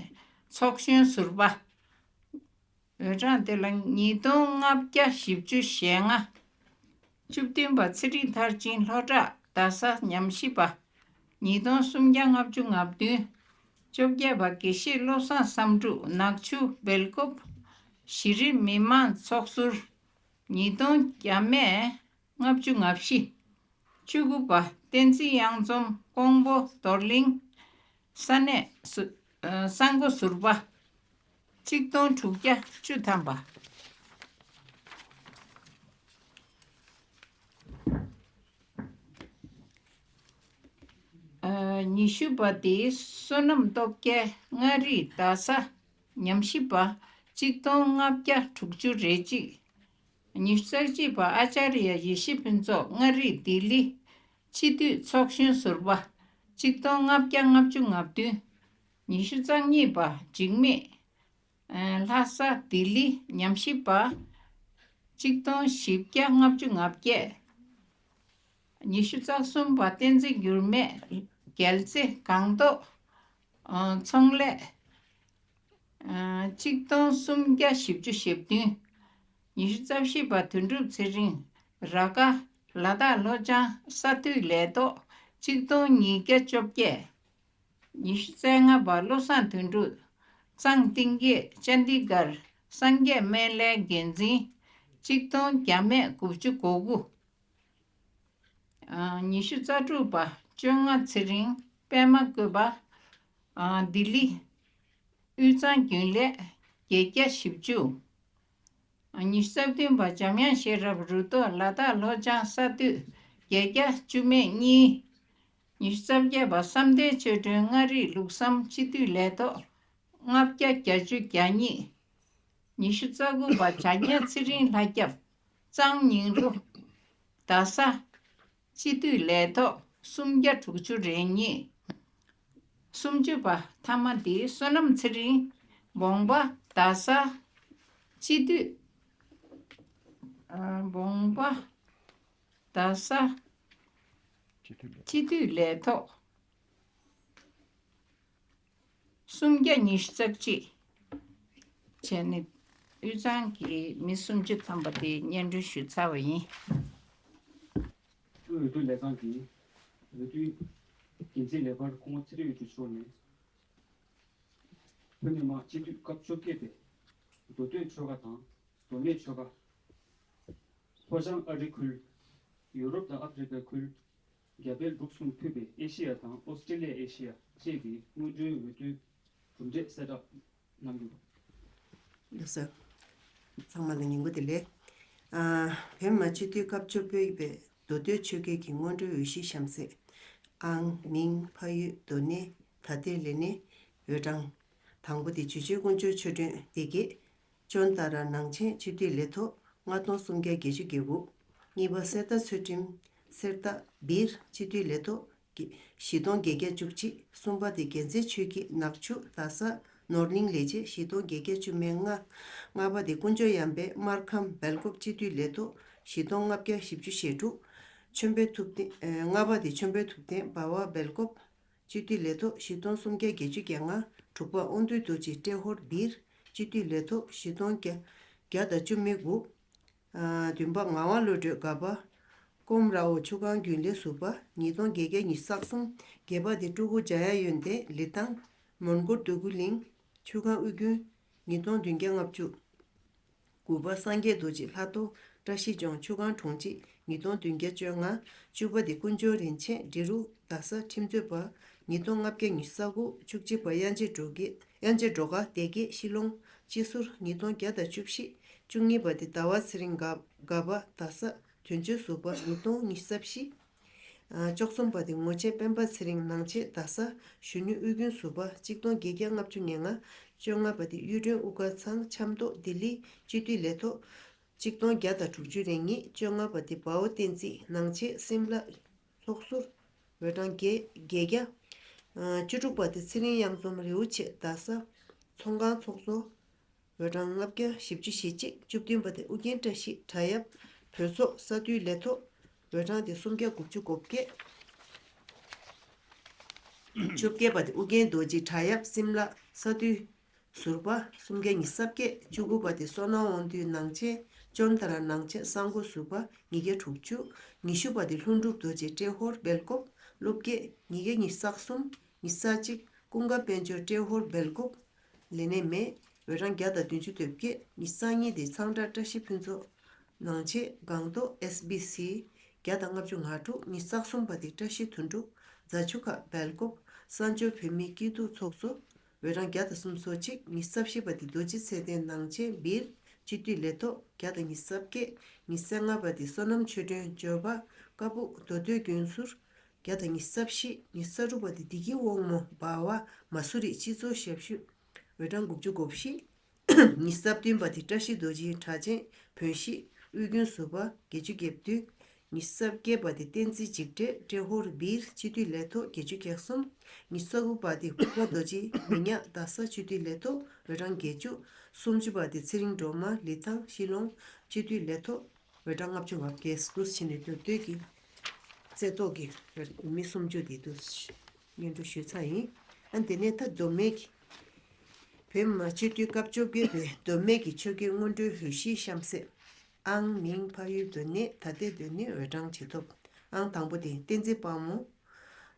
ཚོགས་གཞོན་ཟུར་པ། འོས་གྲངས་དེ་ལ་ཉིས་སྟོང་ལྔ་བརྒྱ་བཞི་བཅུ་ཞེ་ལྔ། བཅུ་བདུན་པ་ཚེ་རིང་མཐར་ཕྱིན་ལྷོ་བྲག་རྡ་ས་ཉམས་ཞིབ་པ། ཉིས་སྟོང་སུམ་བརྒྱ་ལྔ་བཅུ་ང་བདུན། བཅོ་བརྒྱད་པ་དགེ་བཤེས་བློ་བཟང་བསམ་འགྲུབ་ནག་ཆུ་སྦེལ་ཀོབ་གཞི་རིམ་མི་མང་ཚོགས་ཟུར། ཉིས་སྟོང་བརྒྱ་མེད་ལྔ་བཅུ་ང་བཞི། བཅུ་དགུ་པ་བསྟན་འཛིན་གཡང་འཛོམས་ཀོང་པོ་རྡོར་གླིང་ས་གནས་སུ། ཨ། ས་འགོ་ཟུར་པ། གཅིག་སྟོང་དྲུག་བརྒྱ་བཅུ་ཐམ་པ། ཨ། ཉི་ཤུ་པ་དེ་བསོད་ནམས་སྟོབས་རྒྱལ་མངའ་རིས་རྡ་ས་ཉམས་ཞིབ་པ་གཅིག་སྟོང་ལྔ་བརྒྱ་དྲུག་ཅུ་རེ་གཅིག། ཉི་ཤུ་རྩ་གཅིག་པ་ཨ་ཅཱརྱ་ཡེ་ཤེས་ཕུན་ཚོགས་མངའ་རིས་ལྡི་ལི་སྤྱི་འཐུས་ཚོགས་གཞོན་ཟུར་པ་གཅིག་སྟོང་ལྔ་བརྒྱ་ལྔ་བཅུ་ང་བདུན། ཉི་ཤུ་རྩ་གཉིས་པ་འཇིགས་མེད་ལྷ་ས་ལྡི་ལི་ཉམས་ཞིབ་པ་གཅིག་སྟོང་བཞི་བརྒྱ་ལྔ་བཅུ་ང་བརྒྱད། ཉི་ཤུ་རྩ་གསུམ་པ་བསྟན་འཛིན་འགྱུར་མེད་རྒྱལ་རྩེ་སྒང་ཏོག་ཚོང་ལས་གཅིག་སྟོང་སུམ་བརྒྱ་བཞི་བཅུ་ཞེ་བདུན། ཉི་ཤུ་རྩ་བཞི་པ་དོན་གྲུབ་ཚེ་རིང་ར་ཀ་ལ་དྭགས་ལྷོ་བྱང་ས་འཐུས་ལས་ཐོག་གཅིག་སྟོང་ཉིས་བརྒྱ་བཅོ་བརྒྱད། ཉི་ཤུ་རྩ་ལྔ་པ་བློ་བཟང་དོན་གྲུབ་གཙང་གཏིང་སྐྱེས་ཅན་ཌི་གྷར་སངས་རྒྱས་སྨན་བླའི་འགན་འཛིན་གཅིག་སྟོང་བརྒྱ་མེད་དགུ་བཅུ་གོ་དགུ། ཨ། ཉི་ཤུ་རྩ་དྲུག་པ་བཅོ་ལྔ་ཚེ་རིང་པད་མ་བཀོད་པ། ཨ། ལྡི་ལི་དབུས་གཙང་རྒྱུན་ལས་བརྒྱད་བརྒྱ་བཞི་བཅུ། ཉི་ཤུ་རྩ་བདུན་པ་འཇམ་དབྱངས་ཤེས་རབ་རུ་ཐོག་ལ་དྭགས་ལྷོ་བྱང་ས་འཐུས་བརྒྱད་བརྒྱ་བཅུ་མེད་གཉིས། ཉི་ཤུ་རྩ་བརྒྱད་པ་བསམ་གཏན་ཆོས་སྒྲོན་མངའ་རིས་ལུགས་བསམ་སྤྱི་འཐུས་ལས་ཐོག་ལྔ་བརྒྱ་བརྒྱད་ཅུ་གྱ་གཉིས། ཉི་ཤུ་རྩ་དགུ་པ་བྱ་ཉལ་ཚེ་རིང་ལྷ་སྐྱབས་གཙང་ཉིང་རུ་རྡ་ས་སྤྱི་འཐུས་ལས་ཐོག་སུམ་བརྒྱ་དྲུག་ཅུ་རེ་གཉིས། སུམ་ཅུ་པ་ཐ་མ་འདི་བསོད་ནམས་ཚེ་རིང་འབོང་པ་རྡ་ས་སྤྱི་འཐུས། ཨ། འབོང་པ་རྡ་ས་སྤྱི་འཐུས་ལས་ཐོག་སུམ་བརྒྱ་ཉི་ཤུ་རྩ་གཅིག་བྱས་ནས་དབུས་གཙང་གི་མི་སུམ་ཅུ་ཐམ་པ་དེ་སྙན་སྒྲོན་ཞུས་ཚར་བ་ཡིན། འོས་བསྡུ་ལས་ཁང་གི་འོས་བསྡུའི་འགན་འཛིན་ལས་ཁང་སྐུ་ངོ་ཚེ་རིང་དབྱངས་ཅན་མཆོག་ནས། བོད་མི་མང་སྤྱི་འཐུས་སྐབས་བཅོ་བརྒྱད་པའི་མདོ་སྟོད་ཆོལ་ཁ་དང་མདོ་སྨད་ཆོལ་ཁ། ལྷོ་བྱང་ཨ་རི་ཁུལ། ཡུ་རོབ་དང་ཨ་ཧྥེ་རི་ཁ་ཁུལ། རྒྱ་བལ་འབྲུག་གསུམ་ཕུད་པའི་ཨེ་ཤེ་ཡ་དང་ཨོ་སི་ཀྲི་ལི་ཡ་ཨེ་ཤེ་ཡ་བཅས་ཀྱི་སྔོན་འགྲོའི་འོས་བསྡུའི་གྲུབ་འབྲས་གསལ་བསྒྲགས་གནང་རྒྱུ། ལགས་སོ། ཚང་མ་ལ་ཉིན་གུང་བདེ་ལེགས། ཨ། བོད་མི་མང་སྤྱི་འཐུས་སྐབས་བཅོ་བརྒྱད་པའི་མདོ་སྟོད་ཆོལ་ཁའི་གི་སྔོན་འགྲོའི་འོས་གཞི་གཤམ་གསལ། ཨང་། མིང་། ཕ་ཡུལ། སྡོད་གནས། ད་ལྟའི་ལས་གནས། འོས་གྲངས། དང་པོ་དེ་ཇུས་ཆེན་དཀོན་མཆོག་ཆོས་སྒྲོན་བདེ་སྐྱིད། ཅོན་ཏཱ་ར་ནང་ཆེན་སྤྱི་འཐུས་ལས་ཐོག་ལྔ་སྟོང་སུམ་བརྒྱ་བརྒྱད་ཅུ་གྱ་དགུ། གཉིས་པ་གསེར་རྟ་ཚུལ་ཁྲིམས། གསེར་རྟ་སྦིར་སྤྱི་འཐུས་ལས་ཐོག་བཞི་སྟོང་བརྒྱད་བརྒྱ་བཅུ་གཅིག། གསུམ་པ་དེ་རྒྱལ་མཚན་ཆོས་སྐྱིད་ནག་ཆུ་རྡ་ས་ནོར་གླིང་ལས་བྱེད་བཞི་སྟོང་བརྒྱད་བརྒྱ་བཅུ་མེད་ལྔ། ལྔ་པ་དེ་དཀོན་མཆོག་གཡང་པས་སྨར་ཁམས་སྦེལ་ཀོབ་སྤྱི་འཐུས་ལས་ཐོག་བཞི་སྟོང་ལྔ་བརྒྱ་བཞི་བཅུ་ཞེ་དྲུག། ཆོས་འཕེལ་ཐུབ་བསྟན། ལྔ་པ་དེ་ཆོས་འཕེལ་ཐུབ་བསྟན་འབའ་བ་སྦེལ་ཀོབ་སྤྱི་འཐུས་ལས་ཐོག་བཞི་སྟོང་སུམ་བརྒྱ་བརྒྱད་ཅུ་གྱ་ལྔ། དྲུག་པ་དབང་འདུས་རྡོ་རྗེ་ཏྲེ་ཧོར་སྦིར་སྤྱི་འཐུས་ལས་ཐོག་བཞི་སྟོང་བརྒྱ་དང་བཅུ་མེད་དགུ། ཨ། བདུན་པ་ངག་དབང་བློ་གྲོས་དགའ་པ། ཀོམ་ར་འོ་ཆུ་སྒང་རྒྱུན་ལས་ཟུར་པ་ཉིས་སྟོང་བརྒྱད་བརྒྱ་ཉི་ཤུ་རྩ་གསུམ། བརྒྱད་པ་དེ་སྤྲུལ་སྐུ་འཇམ་དབྱངས་ཡོན་ཏན་ལི་ཐང་མོན་གྷོ་འདོད་རྒུ་གླིང་ཆུ་སྒང་དབུས་རྒྱུན་ཉིས་སྟོང་བདུན་བརྒྱ་ལྔ་བཅུ། དགུ་པ་སངས་རྒྱས་རྡོ་རྗེ་ལྷ་ཐོ་བཀྲ་ཤིས་ལྗོངས་ཆུ་སྒང་གྲོང་སྤྱི་ཉིས་སྟོང་བདུན་བརྒྱ་བཅོ་ལྔ། བཅུ་པ་དེ་དཀོན་མཆོག་རིན་ཆེན་འབྲི་རུ་རྡ་ས་ཁྲིམས་རྩོད་པ་ཉིས་སྟོང་ལྔ་བརྒྱ་ཉི་ཤུ་རྩ་དགུ། བཅུ་གཅིག་པ་དབྱངས་ཅན་སྒྲོལ་དཀར། དབྱངས་ཅན་སྒྲོལ་དཀར་བདེ་སྐྱིད་ཤི་ལོང་སྤྱི་ཟུར་ཉིས་སྟོང་བརྒྱ་དང་བཅུ་བཞི། བཅུ་གཉིས་པ་དེ་ཟླ་བ་ཚེ་རིང་དགའ་དགའ་པ་ཟླ་ས་དོན་གཅོད་ཟུར་པ་ཉིས་སྟོང་ཉི་ཤུ་རྩ་བཞི། ཨ་བཅུ་གསུམ་པ་དེ་ངོ་ཆེ་སྤེན་པ་ཚེ་རིང་ནང་ཆེན་ཟླ་ས་གཞོན་ནུ་དབུས་རྒྱུན་ཟུར་པ་གཅིག་སྟོང་བརྒྱད་བརྒྱ་ལྔ་བཅུ་ང་ལྔ། བཅོ་ལྔ་པ་དེ་གཡུ་སྒྲོན་དབུ་དཀར་ཚང་ཆབ་མདོ་ལྡི་ལི་སྤྱི་འཐུས་ལས་ཐོག་གཅིག་སྟོང་བརྒྱ་དང་དྲུག་ཅུ་རེ་གཉིས། བཅོ་ལྔ་པ་དེ་བའོ་བསྟན་འཛིན་ནང་ཆེན་སིམ་ལ་ཚོགས་ཟུར་འོས་གྲངས་བརྒྱད་བརྒྱད་བརྒྱ། ཨ་བཅུ་དྲུག་པ་དེ་ཚེ་རིང་གཡང་འཛོམས་རི་བོ་ཆེ་ཟླ་ས་ཚོང་ཁང་ཚོགས་གཙོ་འོས་གྲངས་ལྔ་བརྒྱ་བཞི་བཅུ་ཞེ་གཅིག། བཅུ་བདུན་པ་དེ་ཨུ་རྒྱན་བཀྲ་ཤིས་བྲག་གཡབ་བོད་ཚོགས་ས་འཐུས་ལས་ཐོག་འོས་གྲངས་དེ་སུམ་བརྒྱ་དགུ་བཅུ་གོ་བརྒྱད། བཅོ་བརྒྱད་པ་དེ་ཨུ་རྒྱན་རྡོ་རྗེ་བྲག་གཡབ་སིམ་ལ་ས་འཐུས་ཟུར་པ་སུམ་བརྒྱ་ཉི་ཤུ་རྩ་བརྒྱད། བཅུ་དགུ་པ་དེ་བསོད་ནམས་དབང་འདུས་ནང་ཆེན་ཅོན་ཏ་ར་ནང་ཆེན་གསང་སྒོ་ཟུར་པ་ཉིས་བརྒྱ་དྲུག་ཅུ། ཉི་ཤུ་པ་དེ་ལྷུན་གྲུབ་རྡོ་རྗེ་ཏྲེ་ཧོར་སྦེལ་ཀོབ་སློབ་དགེ་ཉིས་བརྒྱ་ཉི་ཤུ་རྩ་གསུམ། ཉི་ཤུ་རྩ་གཅིག་ཀུན་དགའ་དཔལ་འབྱོར་ཏྲེ་ཧོར་སྦེལ་ཀོབ་ལས་གནས་མེད། འོས་གྲངས་བརྒྱ་དང་བདུན་ཅུ་དོན་བརྒྱད། ཉི་ཤུ་རྩ་གཉིས་དེ་ཚང་བཀྲ་བཀྲ་ཤིས་ཕུན་ཚོགས་ནང་ཆེན་སྒང་ཏོག་ཨེས་བི་སི་བརྒྱ་དང་ལྔ་བཅུ་ང་དྲུག། ཉི་ཤུ་རྩ་གསུམ་པ་དེ་བཀྲ་ཤིས་དོན་གྲུབ་རྫ་ཆུ་ཁ་སྦེལ་ཀོབ་གསར་འབྱོར་བོད་མིའི་སྐྱིད་སྡུག་ཚོགས་གཙོ་འོས་གྲངས་བརྒྱ་དང་སུམ་ཅུ་སོ་གཅིག། ཉི་ཤུ་རྩ་བཞི་པ་དེ་རྡོ་རྗེ་ཚེ་བརྟན་ནང་ཆེན་སྦིར་སྤྱི་འཐུས་ལས་ཐོག་བརྒྱ་དང་ཉི་ཤུ་རྩ་བརྒྱད། ཉི་ཤུ་རྩ་ལྔ་པ་དེ་བསོད་ནམས་ཆོས་སྒྲོན་འབྱོར་པ་ཀ་སྦུག་མདོ་སྟོད་དགོན་ཟུར་བརྒྱ་དང་ཉི་ཤུ་རྩ་བཞི། ཉི་ཤུ་རྩ་དྲུག་པ་དེ་བདེ་སྐྱིད་དབང་མོ་འབའ་བ་མ་སུ་རི་སྤྱི་ཚོགས་ཞབས་ཞུ་འོས་གྲངས་དགུ་བཅུ་གོ་བཞི། ཉི་ཤུ་རྩ་བདུན་པ་དེ་བཀྲ་ཤིས་རྡོ་རྗེ་གྲགས་ཅན་བོན་གཞིས་དབུས་རྒྱུན་ཟུར་པ་བརྒྱད་ཅུ་གྱ་བདུན། ཉི་ཤུ་རྩ་བརྒྱད་པ་དེ་བསྟན་འཛིན་འཇིགས་བྲལ་ཏྲེ་ཧོར་སྦིར་སྤྱི་འཐུས་ལས་ཐོག་བརྒྱད་ཅུ་གྱ་གསུམ། ཉི་ཤུ་རྩ་དགུ་པ་དེ་ཧུ་པ་རྡོ་རྗེ་མི་ཉག་རྡ་ས་སྤྱི་འཐུས་ལས་ཐོག་འོས་གྲངས་བརྒྱད་ཅུ། སུམ་ཅུ་པ་དེ་ཚེ་རིང་སྒྲོལ་མ་ལི་ཐང་ཤི་ལོང་སྤྱི་འཐུས་ལས་ཐོག་འོས་གྲངས་ལྔ་བཅུ་ང་བརྒྱད། འདུག་སེ་བྱས་ནས་མདོ་སྟོད་ཀྱི་རྩེ་ཐོག་གི་མི་སུམ་ཅུ་དེ་འདུག་སེ་སྙན་སྒྲོན་ཞུས་ཚར་ཡིན། ཨ་དེ་ནས་ད་མདོ་སྨད་ཀྱི་བོད་མི་མང་སྤྱི་འཐུས་སྐབས་བཅོ་བརྒྱད་པའི་མདོ་སྨད་ཀྱི་ཆོལ་ཁའི་སྔོན་འགྲོའི་འོས་གཞི་གཤམ་གསལ། ཨང་མིང་ཕ་ཡུལ་སྡོད་གནས་ད་ལྟའི་སྡོད་གནས་འོས་གྲངས་ཇེ་ཐོབ། ཨང་དང་པོ་དེ་བསྟན་འཛིན་དཔལ་མོ།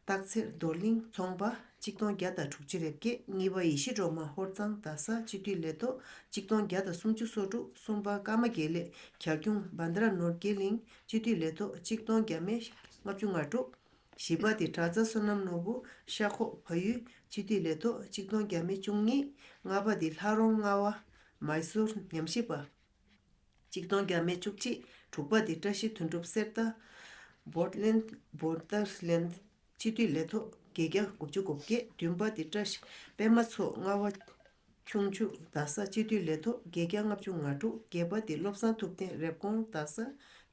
སྟག་འཚེར་རྡོར་གླིང་ཚོང་པ་གཅིག་སྟོང་བརྒྱ་དང་དྲུག་ཅུ་རེ་བརྒྱད། གཉིས་པ་ཡེ་ཤེས་སྒྲོལ་མ་ཧོར་གཙང་རྡ་ས་སྤྱི་འཐུས་ལས་ཐོག་གཅིག་སྟོང་བརྒྱ་དང་སུམ་ཅུ་སོ་དྲུག། གསུམ་པ་ཀརྨ་དགེ་ལེགས་བྱ་ཁྱུང་བྷན་དྷ་ར་ནོར་གྱི་གླིང་སྤྱི་འཐུས་ལས་ཐོག་གཅིག་སྟོང་བརྒྱ་མེད་ལྔ་བཅུ་ང་དྲུག། བཞི་པ་དེ་གྲྭ་ཚང་བསོད་ནམས་ནོར་བུ་ཤ་ཁོག་བལ་ཡུལ་སྤྱི་འཐུས་ལས་ཐོག་གཅིག་སྟོང་བརྒྱ་མེད་བཅུ་གཉིས། ལྔ་པ་དེ་ལྷ་རོང་རྔ་བ་མཱི་སོར་ཉམས་ཞིབ་པ། གཅིག་སྟོང་བརྒྱ་མེད་བཅུ་གཅིག། དྲུག་པ་དེ་བཀྲ་ཤིས་དོན་གྲུབ་གསེར་རྟ་བོར་ལེན་བོར་ཏར་ལེན་སྤྱི་འཐུས་ལས་ཐོག་བརྒྱད་བརྒྱ་དགུ་བཅུ་གོ་བརྒྱད། བདུན་པ་དེ་བཀྲ་ཤིས་པད་མ་མཚོ་རྔ་བ་ཁྱུང་ཆུ་རྡ་ས་སྤྱི་འཐུས་ལས་ཐོག་བརྒྱད་བརྒྱ་ལྔ་བཅུ་ང་དྲུག། བརྒྱད་པ་དེ་བློ་བཟང་ཐུབ་བསྟན་རེབ་གོང་རྡ་ས་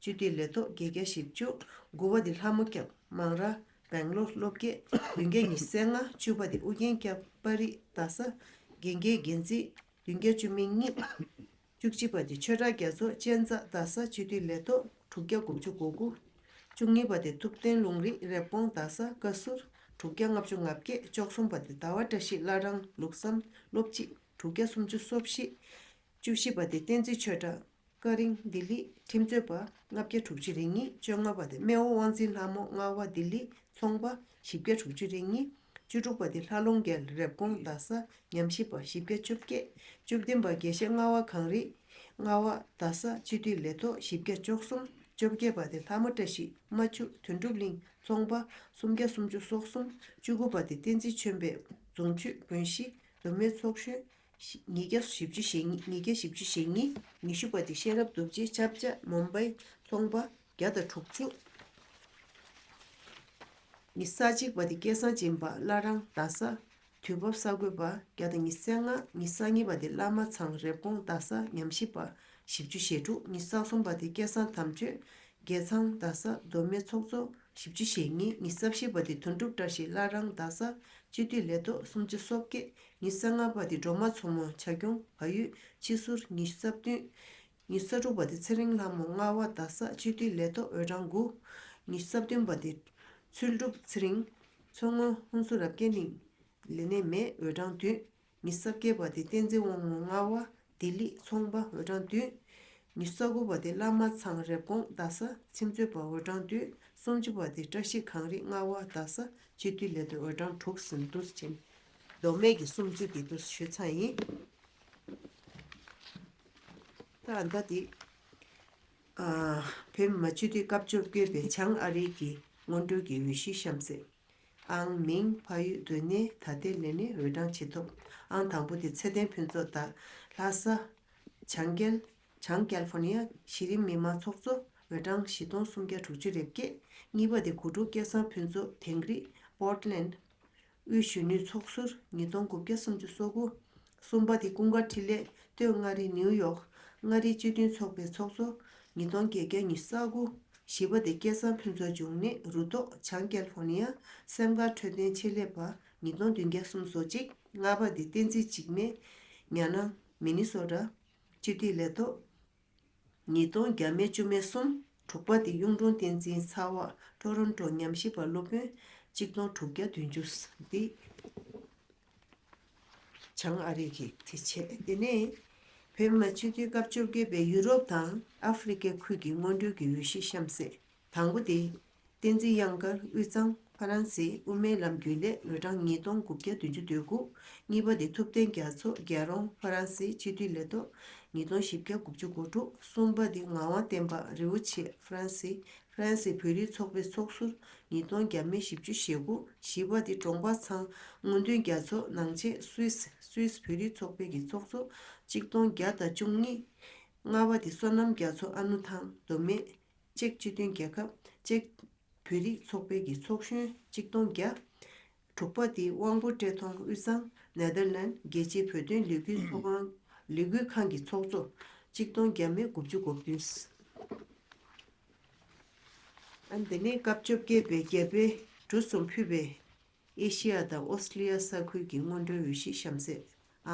སྤྱི་འཐུས་ལས་ཐོག་བརྒྱད་བརྒྱ་བཞི་བཅུ། དགུ་པ་དེ་ལྷ་མོ་སྐྱབས་མང་ར་སྦེང་ལོར་སློབ་དགེ་བདུན་བརྒྱ་ཉི་ཤུ་རྩ་ལྔ། བཅུ་པ་དེ་ཨུ་རྒྱན་སྐྱབས་པ་རི་རྡ་ས་དགེ་རྒན་འགན་འཛིན་བདུན་བརྒྱ་བཅུ་མེད་གཉིས། བཅུ་གཅིག་པ་དེ་ཆོས་གྲགས་རྒྱ་མཚོ་གཅན་ཚ་རྡ་ས་སྤྱི་འཐུས་ལས་ཐོག་དྲུག་བརྒྱ་དགུ་བཅུ་གོ་དགུ། བཅུ་གཉིས་པ་དེ་ཐུབ་བསྟན་ལུང་རིགས་རེབ་གོང་རྡ་ས་བཀའ་ཟུར་དྲུག་བརྒྱ་ལྔ་བཅུ་ང་བརྒྱད། བཅུ་གསུམ་པ་དེ་ཟླ་བ་བཀྲ་ཤིས་བླ་བྲང་ལུགས་བསམ་སློབ་སྤྱི་དྲུག་བརྒྱ་སུམ་ཅུ་སོ་བཞི། བཅུ་བཞི་པ་དེ་བསྟན་འཛིན་ཆོས་གྲགས་ཀ་རིང་ལྡི་ལི་ཁྲིམས་རྩོད་པ་ལྔ་བརྒྱ་དྲུག་ཅུ་རེ་གཉིས། བཅོ་ལྔ་པ་དེ་སྨེ་བོ་དབང་འཛིན་ལྷ་མོ་རྔ་བ་ལྡི་ལི་ཚོང་པ་བཞི་བརྒྱ་དྲུག་ཅུ་རེ་གཉིས། བཅུ་དྲུག་པ་དེ་ལྷ་ལུང་རྒྱལ་རེབ་གོང་རྡ་ས་ཉམས་ཞིབ་པ་བཞི་བརྒྱ་བཅོ་བརྒྱད། བཅུ་བདུན་པ་དགེ་བཤེས་རྔ་བ་གངས་རི་རྔ་བ་རྡ་ས་སྤྱི་འཐུས་ལས་ཐོག་བཞི་བརྒྱ་བཅུ་གསུམ། བཅོ་བརྒྱད་པ་དེ་ལྷ་མོ་བཀྲ་ཤིས་རྨ་ཆུ་དོན་གྲུབ་གླིང་ཚོང་པ་སུམ་བརྒྱ་སུམ་ཅུ་སོ་གསུམ། བཅུ་དགུ་པ་དེ་བསྟན་འཛིན་ཆོས་འཕེལ་རྫོང་ཆུས་བོན་གཞིས་མདོ་སྨད་ཚོགས་གཞོན་ཉིས་བརྒྱ་བཞི་བཅུ་ཞེ་གཉིས། ཉིས་བརྒྱ་བཞི་བཅུ་ཞེ་གཉིས། ཉི་ཤུ་པ་དེ་ཤེས་རབ་རྡོ་རྗེ་ཆབ་ཆ་མུམ་བྷའི་ཚོང་པ་བརྒྱ་དང་དྲུག་ཅུ། ཉི་ཤུ་རྩ་གཅིག་པ་དེ་སྐལ་བཟང་སྦྱིན་པ་བླ་བྲང་རྡ་ས་དུས་བབ་གསར་འགོད་པ་བརྒྱ་དང་ཉི་ཤུ་རྩ་ལྔ། ཉི་ཤུ་རྩ་གཉིས་པ་དེ་བླ་མ་ཚང་རེབ་གོང་རྡ་ས་ཉམས་ཞིབ་པ་བཞི་བཅུ་ཞེ་དྲུག། ཉི་ཤུ་རྩ་གསུམ་པ་དེ་སྐལ་བཟང་དམ་ཆོས་རྒྱལ་ཚང་རྡ་ས་མདོ་སྨད་ཚོགས་གཙོ་བཞི་བཅུ་ཞེ་གཉིས། ཉི་ཤུ་རྩ་བཞི་པ་དེ་དོན་གྲུབ་བཀྲ་ཤིས་བླ་བྲང་རྡ་ས་སྤྱི་འཐུས་ལས་ཐོག་སུམ་ཅུ་སོ་བརྒྱད། ཉི་ཤུ་རྩ་ལྔ་པ་དེ་སྒྲོལ་མ་མཚོ་མོ་བྱ་ཁྱུང་བལ་ཡུལ་སྤྱི་ཟུར་ཉི་ཤུ་རྩ་བདུན། ཉི་ཤུ་རྩ་དྲུག་པ་དེ་ཚེ་རིང་ལྷ་མོ་རྔ་བ་རྡ་ས་སྤྱི་འཐུས་ལས་ཐོག་འོས་གྲངས་དགུ། ཉི་ཤུ་རྩ་བདུན་པ་དེ་ཚུལ་གྲུབ་ཚེ་རིང་མཚོ་སྔོན་ཧུན་སུར་རབ་རྒྱས་གླིང་ལས་གནས་མེད་འོས་གྲངས་བདུན། ཉི་ཤུ་རྩ་བརྒྱད་པ་དེ་བསྟན་འཛིན་དབང་མོ་རྔ་བ་ལྡི་ལི་ཚོང་པ་འོས་གྲངས་བདུན། ཉི་ཤུ་རྩ་དགུ་པ་དེ་བླ་མ་ཚང་རེབ་གོང་རྡ་ས་ཁྲིམས་རྩོད་པ་འོས་གྲངས་བདུན། སུམ་ཅུ་པ་དེ་བཀྲ་ཤིས་གངས་རི་རྔ་བ་རྡ་ས་སྤྱི་འཐུས་ལས་དོན་འོས་གྲངས་དྲུག་ཟིན་འདུག་ཅིང་། མདོ་སྨད་ཀྱི་སུམ་ཅུ་དེ་དུ་ཞུས་ཚར་ཡིན། ད་ད་དེ་ཨ་བོད་མི་མང་སྤྱི་འཐུས་སྐབས་བཅོ་བརྒྱད་པའི་བྱང་ཨ་རིའི་གི་སྔོན་འགྲོའི་གི་འོས་གཞི་གཤམ་གསལ། ཨང་མིང་ཕ་ཡུལ་སྡོད་གནས་ད་ལྟའི་ལས་གནས་འོས་གྲངས་ཇེ་མཐོ། ཨང་དང་པོ་དེ་ཚེ་བརྟན་ཕུན་ཚོགས་དང་ལྷ་ས་བྱང་རྒྱལ། བྱང་ཀལ་ཧྥོར་ནི་ཡ་གཞི་རིམ་མི་མང་ཚོགས་གཙོ་འོས་གྲངས་བཞི་སྟོང་སུམ་བརྒྱ་དྲུག་ཅུ་རེ་བརྒྱད། གཉིས་པ་དེ་གོ་དྲུག་སྐལ་བཟང་ཕུན་ཚོགས་དིང་རི་པོར་ཊི་ལེན་ཌི། དབུས་གཞོན་ནུའི་ཚོགས་ཟུར་ཉིས་སྟོང་དགུ་བརྒྱ་སུམ་ཅུ་སོ་དགུ། གསུམ་པ་དེ་ཀུན་དགའ་འཕྲིན་ལས་སྟོད་མངའ་རིས་ནིའུ་ཡོག་མངའ་རིས་སྤྱི་མཐུན་ཚོགས་པའི་ཚོགས་གཙོ་ཉིས་སྟོང་བརྒྱད་བརྒྱ་ཉི་ཤུ་རྩ་དགུ། བཞི་པ་དེ་སྐལ་བཟང་ཕུན་ཚོགས་འབྱུང་གནས་རུ་ཐོག་བྱང་ཀལ་ཧྥོར་ནི་ཡ་སེམས་དཀར་འཕྲོད་བསྟེན་ཆེད་ལས་པ་ཉིས་སྟོང་བདུན་བརྒྱ་སུམ་ཅུ་སོ་གཅིག། ལྔ་པ་དེ་བསྟན་འཛིན་འཇིགས་མེད་ཉ་ནང་མི་ནི་སོ་ཊ་སྤྱི་འཐུས་ལས་ཐོག་ཉིས་སྟོང་བརྒྱ་མེད་བཅུ་མེད་གསུམ། དྲུག་པ་དེ་གཡུང་དྲུང་བསྟན་འཛིན་ཚ་བ་ཊོ་རོན་ཊོ་ཉམས་ཞིབ་པ་སློབ་དཔོན་གཅིག་སྟོང་དྲུག་བརྒྱ་བདུན་ཅུ་འདི་བྱང་ཨ་རི་གི་དེ་བྱས། དེ་ནས་བོད་མི་མང་སྤྱི་འཐུས་སྐབས་བཅོ་བརྒྱད་པའི་ཡུ་རོབ་དང་ཨ་ཧྥེ་རི་ཀའི་ཁུལ་གྱི་སྔོན་འགྲོའི་གི་འོས་གཞི་གཤམ་གསལ། དང་པོ་དེ་བསྟན་འཛིན་གཡང་དཀར་དབུས་གཙང་ཕ་རན་སི་དབུ་མའི་ལམ་རྒྱུན་ལས་འོས་གྲངས་ཉིས་སྟོང་དགུ་བརྒྱ་བདུན་ཅུ་དོན་དགུ། གཉིས་པ་དེ་ཐུབ་བསྟན་རྒྱ་མཚོ་རྒྱལ་རོང་ཕ་རན་སི་སྤྱི་འཐུས་ལས་ཐོག་ཉིས་སྟོང་བཞི་བརྒྱ་དགུ་བཅུ་གོ་དྲུག། གསུམ་པ་དེ་ངག་དབང་བསྟན་པ་རི་བོ་ཆེ་ཕ་རན་སི་ཕ་རན་སི་བོད་རིགས་ཚོགས་པའི་ཚོགས་ཟུར་ཉིས་སྟོང་བརྒྱ་མེད་བཞི་བཅུ་ཞེ་དགུ། བཞི་པ་དེ་འབྲོང་པ་ཚང་སྔོན་ཐོན་རྒྱ་མཚོ་ནང་ཆེན་སུད་སི་སུད་སི་བོད་རིགས་ཚོགས་པའི་གི་ཚོགས་གཙོ་གཅིག་སྟོང་བརྒྱ་དང་བཅུ་གཉིས། ལྔ་པ་དེ་བསོད་ནམས་རྒྱ་མཚོ་ཨ་ནུ་ཐང་མདོ་སྨད་ཅེཀ་སྤྱི་མཐུན་རྒྱལ་ཁབ་ཅེཀ་བོད་རིགས་ཚོགས་པའི་གི་ཚོགས་གཞོན་གཅིག་སྟོང་བརྒྱ། དྲུག་པ་དེ་དབང་པོ་བཀྲས་མཐོང་དབུས་གཙང་ནེ་དར་ལན་རྒྱལ་སྤྱིའི་བོད་དོན་ལས་འགུལ་ཚོགས་ཁང་ལས་འགུལ་ཁང་གི་ཚོགས་གཙོ་གཅིག་སྟོང་བརྒྱ་མེད་དགུ་བཅུ་གོ་བདུན། ཨ་འདི་ནས་སྐབས་བཅོ་བརྒྱད་པའི་རྒྱལ་དཔོན་གྲུ་གསུམ་ཕུད་པའི་ཨེ་ཤི་ཡ་དང་ཨོ་སི་ཀྲི་ལི་ཡ་ས་ཁུལ་གྱི་སྔོན་འགྲོའི་འོས་གཞི་གཤམ་གསལ།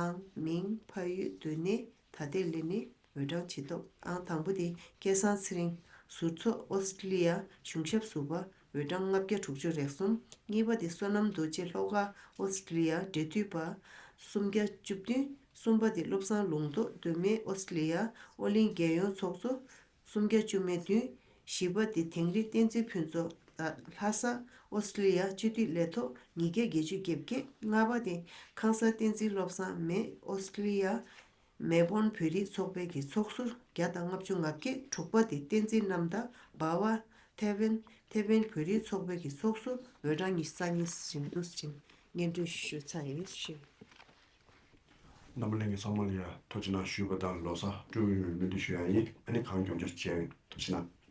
ཨང་། མིང་། ཕ་ཡུལ། སྡོད་གནས། ད་ལྟའི་ལས་གནས། འོས་གྲངས་ཇི་ལྟར། ཨང་དང་པོ་དེ་སྐལ་བཟང་ཚེ་རིང་། ཟུར་ཚོགས་ཨོ་སི་ཀྲི་ལི་ཡ་གཞུང་ཞབས་ཟུར་པ། འོས་གྲངས་ལྔ་བརྒྱ་དྲུག་ཅུ་རེ་གསུམ། གཉིས་པ་དེ་བསོད་ནམས་རྡོ་རྗེ་ལྷོ་ཁ་ཨོ་སི་ཀྲི་ལི་ཡ་འབྲེལ་མཐུད་པ། སུམ་བརྒྱ་བཅུ་བདུན། གསུམ་པ་དེ་བློ་བཟང་ལུང་རྟོགས་མདོ་སྨད་ཨོ་སི་ཀྲི་ལི་ཡ་ཨོ་གླིང་རྒྱལ་ཡོངས་ཚོགས་གཙོ་སུམ་བརྒྱ་བཅུ་མེད་བདུན། བཞི་པ་དེ་དིང་རི་བསྟན་འཛིན་ཕུན་ཚོགས། ལྷ་ས་ཨོ་སི་ཀྲི་ལི་ཡ་སྤྱི་འཐུས་ལས་ཐོག་ཉིས་བརྒྱ་བརྒྱད་ཅུ་གྱ་བརྒྱད། ལྔ་པ་དེ་ཁང་གསར་བསྟན་འཛིན་བློ་བཟང་མེ་ཨོ་སི་ཀྲི་ལི་ཡ་མེལ་བོན་བོད་རིགས་ཚོགས་པའི་གི་ཚོགས་ཟུར་བརྒྱ་དང་ལྔ་བཅུ་ང་བརྒྱད། དྲུག་པ་དེ་བསྟན་འཛིན་རྣམ་དག་འབའ་བ་ཐེ་ཝན་ཐེ་ཝན་བོད་རིགས་ཚོགས་པའི་གི་ཚོགས་ཟུར་འོས་གྲངས་ཉི་ཤུ་རྩ་གཉིས་ཟིན་འདུག་ཅིང་སྙན་སྒྲོན་ཞུ་ཚར་ཡིན་ཞུ། རྣམ་པ་ལྷན་རྒྱས་ཚང་མ་ལ་ཡ་ཐུགས་རྗེ་གནང་ཞུས་པ་དང་ལོ་གསར་སྤྲོ་བོ་ཡོང་བའི་སྨོན་འདུན་ཞུ་ཡ་ཡིན། ཨ་ནི་གང་མགྱོགས་མགྱོགས་མཇལ་ཡོང་། ཐུགས་རྗེ་གནང་།